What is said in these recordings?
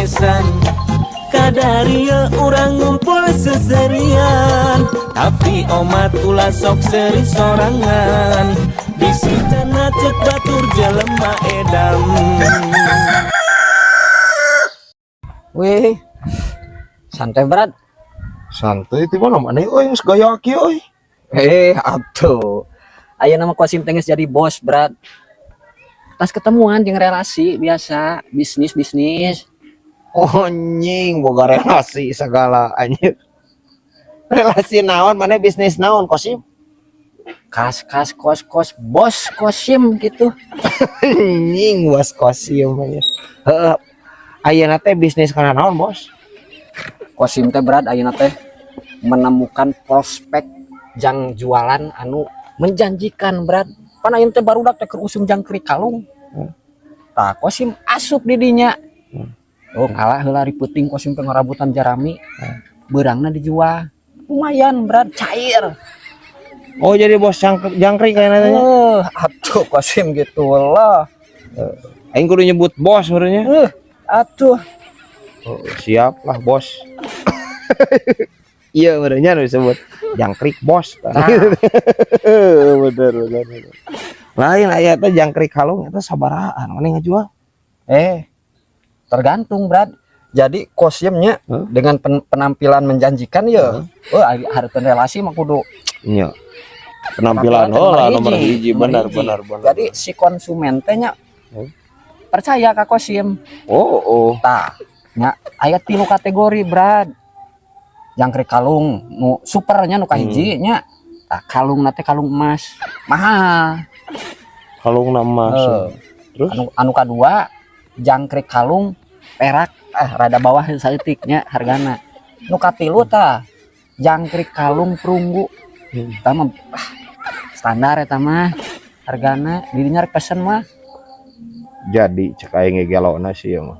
bebesan. Kadaria urang ngumpul seserian, tapi omat ulah sok seri sorangan. Bisi cenah cek batur jelema edam. Wih, santai berat. Santai ti mana mana euy geus gaya kieu euy. Eh, atuh. Ayeuna mah Kosim teh geus jadi bos berat. Tas ketemuan jeung relasi biasa, bisnis bisnis. Oh anjing boga relasi segala anjir. Relasi naon mana bisnis naon Kosim? Kas kas kos kos bos Kosim gitu. Anjing bos Kosim anjir. Heeh. Ayeuna teh bisnis kana naon bos? Kosim teh berat ayeuna teh menemukan prospek jang jualan anu menjanjikan berat. Pan ayeuna teh barudak teh keur usum jangkrik kalung. Tah Kosim asup di dinya. Oh ngalah heula riputing Kosim teh ngarabutan jarami. Beurangna dijual. Lumayan berat cair. Oh jadi bos jangkrik kayaknya teh. Atuh Kosim gitu lah. Aing kudu nyebut bos sebenarnya. Atuh. Oh, siap lah bos. Iya benernya nu disebut jangkrik bos. Nah. Bener bener bener. Lain aya teh jangkrik kalung eta sabarahaan mana ngajual? Tergantung Brad. Jadi Kosimnya Huh? dengan penampilan menjanjikan ya. Oh, hareupeun relasi mah kudu Iya. Penampilan heula nomor hiji bener nomor hiji. Bener bener. Jadi si konsumen teh nya Huh? percaya ka Kosim. Oh oh. Tah, nya aya tilu kategori Brad. Jangkrik kalung nu supernya nu kahiji nya. Tah kalungna teh kalung emas. Mahal. Kalung emas. Terus Anu kadua jangkrik kalung perak, rada bawah saeutik nya hargana. Nu katilu tah jangkrik kalung perunggu. Eta mah standar eta mah hargana didinya rek pesen mah. Jadi cek aing ge gelona sih ieu mah.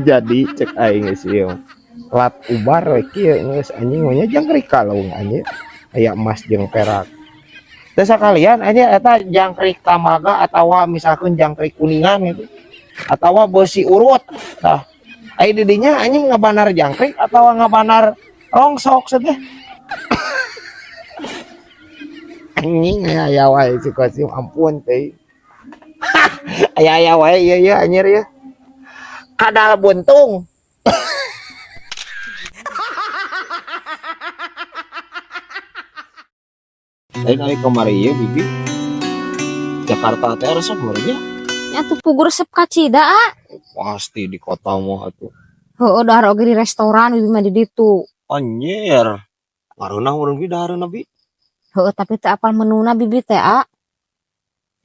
Jadi cek aing ge sih ieu mah. Lat ubar we kieu geus anjing mah nya jangkrik kalung anjing. Aya emas jeung perak. Teu sakalian anjing eta jangkrik tamaga atawa misalkan jangkrik kuningan gitu. Atawa beusi urut. Tah aya di dinya anjing ngabanar jangkrik atawa ngabanar rongsok teh. Anjing aya aya wae si Kosim ampun teh. Aya aya wae ieu ieu anjir ieu. Kadal buntung. Lain ari kamari ieu bibi. Jakarta teh resep meureun nya. Nya tuh pugur resep kacida, ah. Pasti di kota mah atuh. Heueuh dahar oge di restoran bibi mah di ditu. Anjir. Ngareunah meureun bi dahareun bi. Heueuh tapi teu apal menuna bibi teh, ah.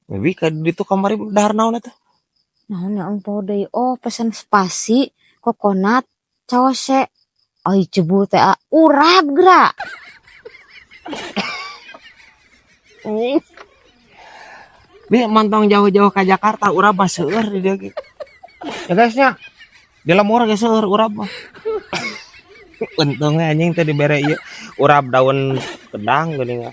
Bibi ka ditu kamari dahar naon eta? Naon ya empo deui? Oh, pesen spasi, kokonat, cawase. Ai jebul teh, ah, urap geura. Bi mantong jauh-jauh ke Jakarta urap mah seueur di dieu ge. Ya guys nya. Di lembur ge seueur urap mah. Untungnya anjing teh dibere ieu urap daun kedang geuning.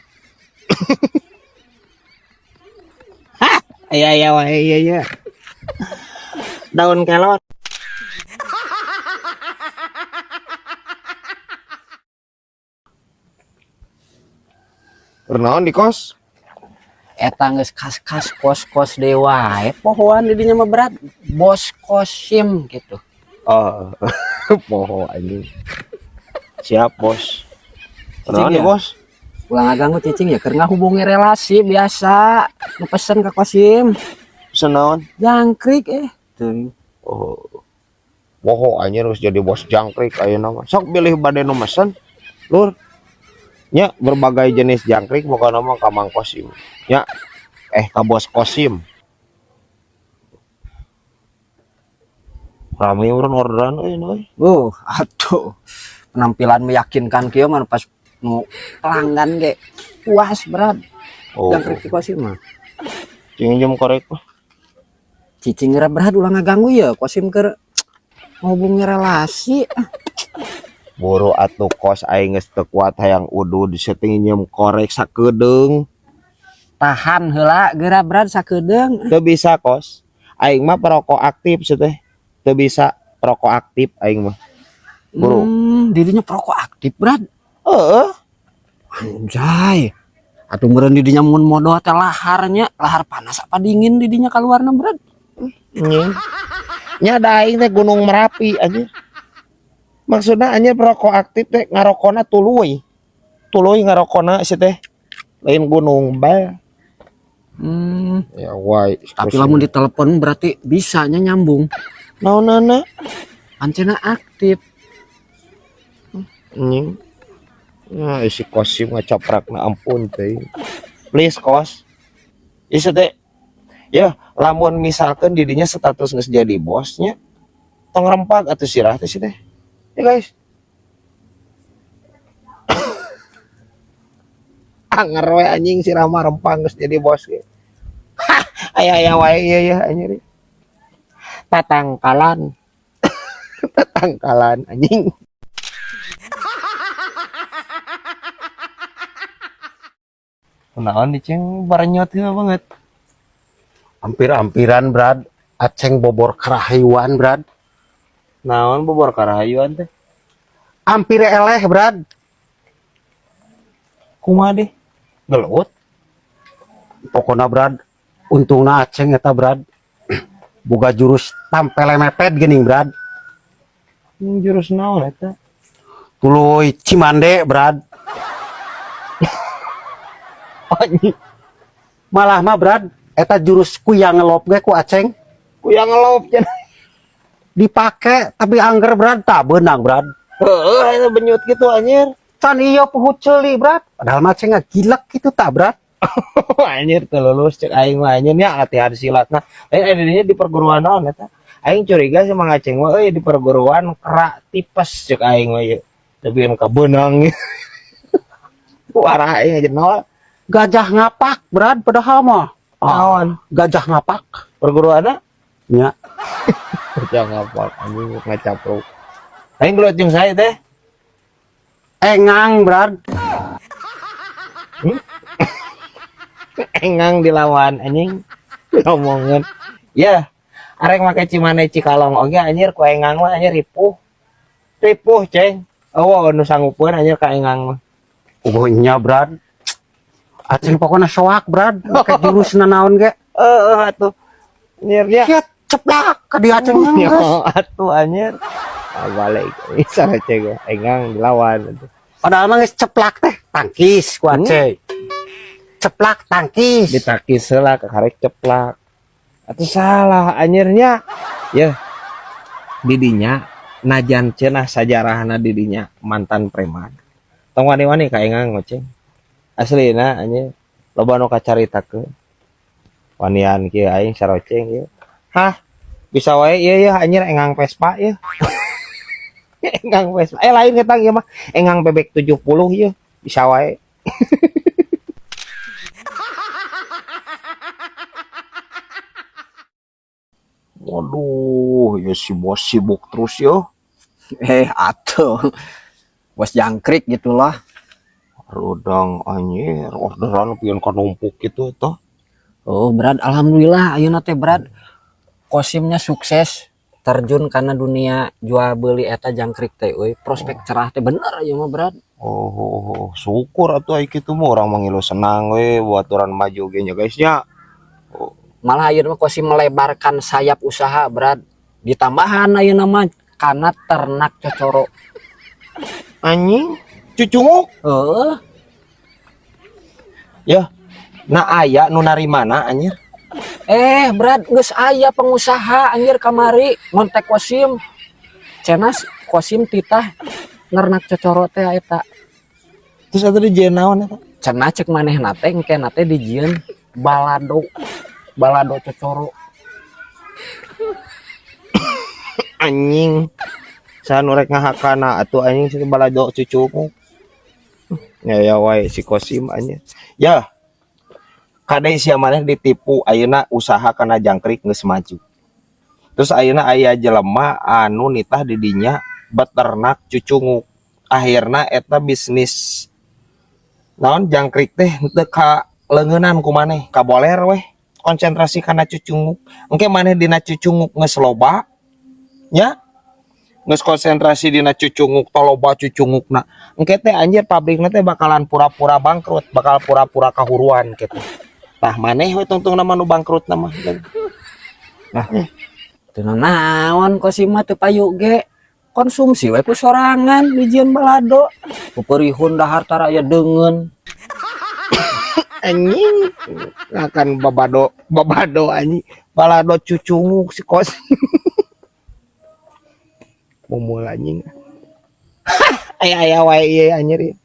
Hah, aya aya wae ieu ieu. Daun kelor. Kunaon di kos? Eta geus kas-kas kos-kos dewa pohoan di dinya mah berat bos Kosim gitu. Oh, poho anjing. Siap bos. Kunaon Cicing di ya? Bos? Ulah ngaganggu cicing ya keur ngahubungi relasi biasa nu pesen ka Kosim. Pesen naon? Jangkrik Teuing. Oh. Poho anjir geus jadi bos jangkrik ayeuna mah. Sok bilih bade nu mesen. Lur. Nya berbagai jenis jangkrik pokokna mah ka Mang Kosim. Nya ka Bos Kosim. Rame urang orderan euy euy. Atuh. Penampilan meyakinkan kieu mah pas nu pelanggan ge puas berat. Oh. Jangkrik ti Kosim mah. Cing jam korek mah. Cicing geura berat ulah ngaganggu ya Kosim keur ngehubungi relasi. Boro atuh kos aing geus teu kuat hayang udud setting nyeum korek sakedeung. Tahan heula geura berat sakedeung. Teu bisa kos. Aing mah perokok aktif teh. Teu bisa perokok aktif aing mah. Bro. Dirinya perokok aktif, Brad. Heeh. Anjay. Atuh meureun didinya mun modal teh laharnya, lahar panas apa dingin didinya kaluarna, Brad? Anjing. Nya da aing teh Gunung Merapi anjir. Maksudna anjir perokok aktif teh ngarokona tuluy. Tuluy ngarokona si teh. Lain gunung bae. Ya wae. Tapi lamun ditelepon berarti bisanya nyambung. Naonana? Ancena aktif. Anjing. Nah, isi Kosim ngacaprakna ampun teh. Please Kos. Isi teh. Ya, lamun misalkan didinya status geus jadi bosnya, tong rempag atuh sirah teh si teh. Ya guys. Anger we anjing sirah mah rempang geus jadi bos ge. Hah, aya-aya wae ieu ya anjir. Tatangkalan. Tatangkalan anjing. Kunaon diceng barenyot heuh banget. Hampir-hampiran Brad, Aceng bobor karahayuan Brad. Naon bobor karahayuan teh? Hampir eleh Brad. Kumaha deh? Gelut. Pokona Brad, untungna Aceng eta Brad. Boga jurus tampele mepet geuning Brad. Jurus naon eta? Tuluy Cimande Brad. Anjing. Malah mah Brad, eta jurus kuyang ngelop ge ku Aceng. Kuyang ngelop cenah. Dipake tapi angger Brad tak beunang Brad. Heeh, eta benyut gitu anjir. Can ieu puhut ceuli Brad. Padahal mah Aceng gilek gitu tak Brad. Anjir teu lulus cek aing mah anjir nya latihan silatna. Lain aya di perguruan naon eta? Aing curiga sama Aceng mah euy di perguruan kerak tipes cek aing mah ieu. Teubian ka beunang. Warah aing aja nol. Gajah ngapak Brad padahal mah. Naon? Gajah ngapak. Perguruanna? Nya. Gajah ngapak anjing ngacapruk. Aing gelut jeung saya teh. Engang Brad. Engang dilawan anjing. Ngomongeun. Ya, arek make Cimande Cikalong oge anjir ku engang mah anjir ripuh. Ripuh, Ceng. Eueuh nu sanggupeun anjir ka engang mah. Oh nya Brad. Aceng pokona soak Brad, make jurus nanaon ge. Heeh atuh. Anjir nya. Kieu ceplak ka dieu Aceng mah geus. Atuh anjir. Ah, balik. Bisa Ceng engang dilawan atuh. Padahal mah geus ceplak teh tangkis ku Aceng. Ceplak tangkis. Ditakis heula kakarek ceplak. Atuh salah anjirnya. Ya. Didinya najan cenah sajarahna didinya mantan preman. Tong wani-wani ka engang ngoceng. Aslina anjir loba nu kacaritakeun. Wanian kieu aing saroceng ieu. Hah, bisa wae ieu ya anjir engang Vespa ieu. Engang Vespa. Lain ketang ieu mah engang bebek 70 ieu. Bisa wae. Waduh, ya si bos sibuk terus yo. Atuh. Bos jangkrik gitulah. Rudang anjir, orderan pian ka numpuk gitu toh. Oh, Brad, alhamdulillah ayeuna teh Brad. Kosimnya sukses terjun karena dunia jual beli eta jangkrik teh euy. Prospek cerah teh bener ieu mah Brad. Oh, syukur atuh ai kitu mah urang mah ngilu senang we buat urang maju ge nya guys nya. Oh, malah ayeuna mah Kosim melebarkan sayap usaha Brad. Ditambahan ayeuna mah karena ternak cocoro. Anjing, cucunguk. Heeh. Ya, nah aya nu narimana anjir? Brad, geus aya pengusaha anjir kamari ngontek Kosim. Cenas Kosim titah nernak cocoro teh eta. Terus eta dijieun naon eta? Cenah cek manehna teh engkena teh dijieun balado. Balado cocoro. Anjing. Saha nu rek ngahakana atuh anjing si balado cucunguk. Ya ya wae si Kosim anjing. Ya. Kade sia maneh ditipu ayeuna usaha kana jangkrik geus maju. Terus ayeuna aya jelema anu nitah di dinya beternak cucunguk. Akhirna eta bisnis naon jangkrik teh teu ka leungeunan ku maneh, kaboler weh. Konsentrasi kana cucunguk. Engke maneh dina cucunguk geus loba, Nya geus konsentrasi dina cucunguk, toloba cucungukna. Engke teh anjir pabrikna teh bakalan pura-pura bangkrut, bakal pura-pura kahuruan gitu. Tah, maneh we tungtungna mah nu bangkrut mah. Teu naon Kosim mah, teu payu ge. Konsumsi we ku sorangan dijieun balado. Peperihun dahar tara aya deungeun. Anjing, akan babado babado anjing, balado cucunguk si Kos. Mumul anjing. Aya aya wae ieu anjir ieu.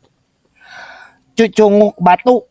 Cucunguk batu.